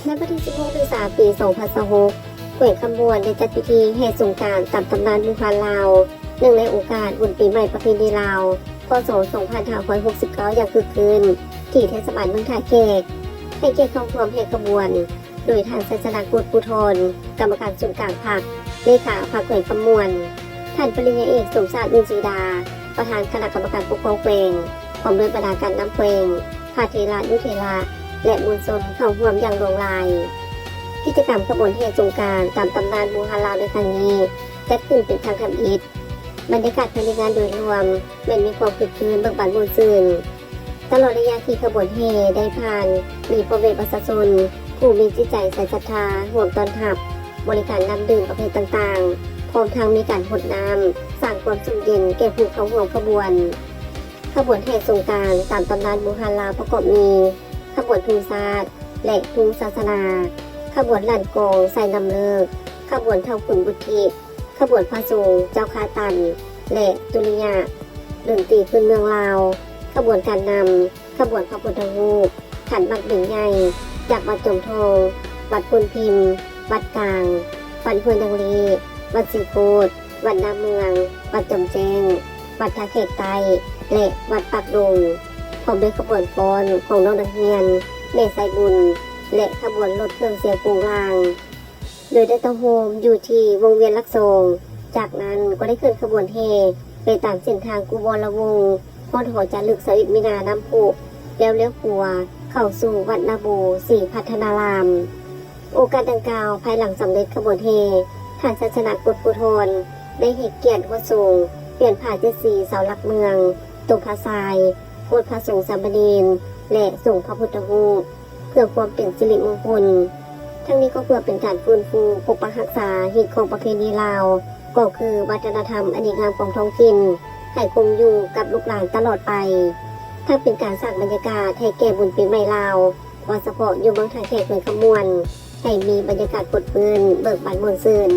ໃນວັນທີສິບຫົກ ເມສາ ປີສອງພັນຊາວຫົກ ແຂວງຄຳມ່ວນໄດ້ຈັດພິທີແຫ່ສົງການຕາມຕຳນານບູຮານລາວ ເນື່ອງໃນໂອກາດບຸນປີໃໝ່ປະເພນີລາວ ພ.ສ. ສອງພັນຫ້າຮ້ອຍຫົກສິບເກົ້າ ຢ່າງຄຶກຄື້ນ ທີ່ເທດສະບານເມືອງທ່າແຂກ. ໃຫ້ກຽດເຂົ້າຮ່ວມແຫ່ຂະບວນ ໂດຍທ່ານ ໄຊຊະນະ ກຸດພູທອນ ກຳມະການສູນກາງພັກ, ເລຂາພັກແຂວງຄຳມ່ວນ, ທ່ານປະລິນຍາເອກ ສົມຊາດ ອຸ່ນສີດາ ປະທານຄະນະກຳມະການປົກຄອງແຂວງ ພ້ອມດ້ວຍບັນດາການນຳແຂວງ, ພະເຖລະນຸເຖລະ ແລະ ມວນຊົນເຂົ້າຮ່ວມຢ່າງຫຼວງຫຼາຍ. ກິດຈະກຳຂະບວນແຫ່ສົງການຕາມຕຳນານບູຮານລາວໃນຄັ້ງນີ້ ຈັດຂຶ້ນເປັນຄັ້ງທຳອິດ. ບັນຍາກາດພາຍໃນງານໂດຍລວມແມ່ນມີຄວາມຄຶກຄື້ນເບີກບານມ່ວນຊື່ນ. ຕະຫຼອດໄລຍະທີ່ຂະບວນແຫ່ໄດ້ຜ່ານ ມີພໍ່ແມ່ປະຊາຊົນຜູ້ມີຈິດໃຈໃສສັດທາຮ່ວມຕ້ອນຮັບ, ບໍລິການນ້ຳດື່ມປະເພດຕ່າງໆ, ພ້ອມທັງມີການຫົດນ້ຳ ສ້າງຄວາມຊຸ່ມເຢັນແກ່ຜູ້ເຂົ້າຮ່ວມຂະບວນ. ຂະບວນແຫ່ສົງການຕາມຕຳນານບູຮານລາວປະກອບມີ ຂະບວນທຸງຊາດ ແລະ ທຸງສາສະໜາ, ຂະບວນຫຼ້ານກອງສາຍນ້ຳເລິກ, ຂະບວນເຖົ້າຂຸນບຸດທິ, ຂະບວນພະສົງເຈົ້າຂ້າຕັນ ແລະ ຕຸລິຍະ, ດົນຕີພື້ນເມືອງລາວ, ຂະບວນການນຳ, ຂະບວນພະພຸດທະຮູບ, ຂັນໝາກເບັງໃຫຍ່ ຈາກວັດຈົມທອງ, ວັດໂພນພິມ, ວັດກາງ, ວັດຫ້ວຍນາງລີ, ວັດສີໂຄດ, ວັດນາເມືອງ, ວັດຈອມແຈ້ງ, ວັດທ່າແຂກໃຕ້ ແລະ ວັດປາກດົງ, ພ້ອມດ້ວຍຂະບວນຟ້ອນຂອງນ້ອງນັກຮຽນ, ແມ່ສາຍບຸນ ແລະ ຂະບວນລົດເຄື່ອງສຽງໂປງລາງ. ໂດຍໄດ້ເຕົ້າໂຮມຢູ່ທີ່ວົງວຽນຫຼັກສອງ, ຈາກນັ້ນກໍໄດ້ເຄື່ອນຂະບວນແຫ່ໄປຕາມເສັ້ນທາງກຸວອນລະວົງ ຮອດຫໍຈາລຶກຊາວເອັດມີນານ້ຳພຸ ແລ້ວລ້ຽວຂວາເຂົ້າສູ່ວັດນາບູສີພັດທະນາລາມ. ໂອກາດດັ່ງກ່າວ, ພາຍຫຼັງສຳເລັດຂະບວນແຫ່, ທ່ານໄຊຊະນະ ກຸດພູທອນ ໄດ້ໃຫ້ກຽດຫົດສົງ, ປ່ຽນຜ້າເຈັດສີເສົາຫຼັກເມືອງ, ໂຕະພະຊາຍ, ໂຄດພະສົງສາມະເນນ ແລະ ສົງພະພຸດທະຮູບ ເພື່ອຄວາມເປັນສິລິມຸງຄຸນ. ທັງນີ້ກໍເພື່ອເປັນການຟື້ນຟູປົກປັກຮັກສາຮີດຄອງປະເພນີລາວ, ກໍຄືວັດທະນະທຳອັນດີງາມຂອງທ້ອງຖິ່ນ ໃຫ້ຄົງຢູ່ກັບລູກຫຼານຕະຫຼອດໄປ. ທັງເປັນການສ້າງບັນຍາກາດໃຫ້ແກ່ບຸນປີໃໝ່ລາວ, ເວົ້າສະເພາະຢູ່ເມືອງທ່າແຂກ ແຂວງຄຳມ່ວນ, ໃຫ້ມີບັນຍາກາດປົດປື້ມ, ເບີກບານມ່ວນຊື່ນ.